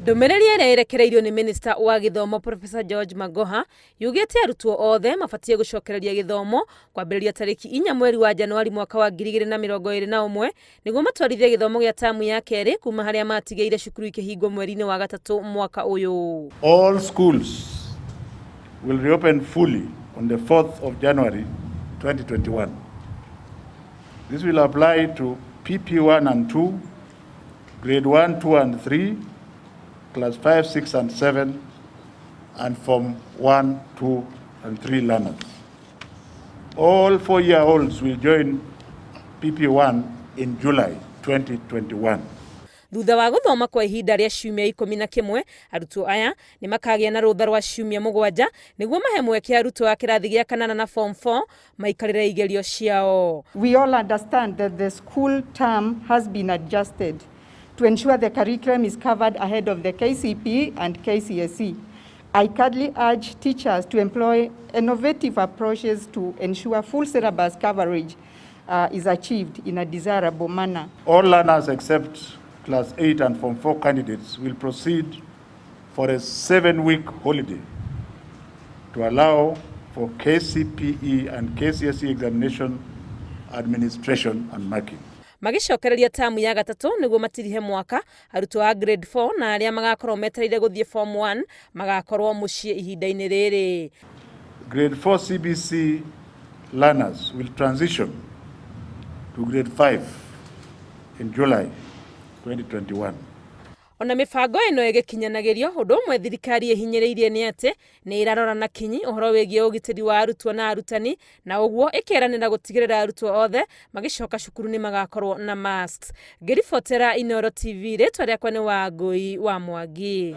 Ndũmĩrĩri ĩrĩa ĩrekereirio nĩ Minista wa Gĩthomo Professor George Magoha yugĩte arutwo othe mabatiĩ gũcokereria gĩthomo kwambĩrĩria tarĩki 4 mweri wa Januari mwaka wa 2021 nĩguo matwarithie gĩthomo gĩa tamu ya kerĩ kuma harĩa matigĩire cukuru ikĩhingwo mweri-inĩ wa gatatũ mwaka ũyũ. All schools will reopen fully on the 4th of January 2021. This will apply to PP1 and 2, grade 1, 2 and 3, class 5, 6 and 7, and form 1, 2 and 3 learners. All 4-year-olds will join PP1 in July 2021. Thutha wa gũthoma kwa ihinda rĩa ciumia 11, arutwo aya nĩ makagĩa na rũtha rwa ciumia 7 nĩguo mahe mweke arutwo a kĩrathi gĩa kanana na form 4 maikarĩre igerio ciao. We all understand that the school term has been adjusted to ensure the curriculum is covered ahead of the KCPE and KCSE. I kindly urge teachers to employ innovative approaches to ensure full syllabus coverage is achieved in a desirable manner. All learners except class 8 and form 4 candidates will proceed for a 7-week holiday to allow for KCPE and KCSE examination, administration and marking. Magĩcokereria tamu ya gatatũ nĩguo matirihe mwaka, arutwo a grade 4 na arĩa magakorwo metereire gũthiĩ form 1 magakorwo mũciĩ ihinda-inĩ rĩrĩ. Grade 4 CBC learners will transition to grade 5 in July 2021. Ona mĩbango ĩno ĩgĩkinyanagĩrio, ũndũ ũmwe thirikari ĩhinyĩrĩirie nĩ atĩ nĩ ĩrarora na kinyi ũhoro wĩgiĩ ũgitĩri wa arutwo na arutani, na ũguo ĩkeranĩra gũtigĩrĩra arutwo othe magĩcoka cukuru nĩ magakorwo na masks. Ngĩribotera Inooro TV, rĩtwa rĩakwa nĩ Wangũi wa Mwangi.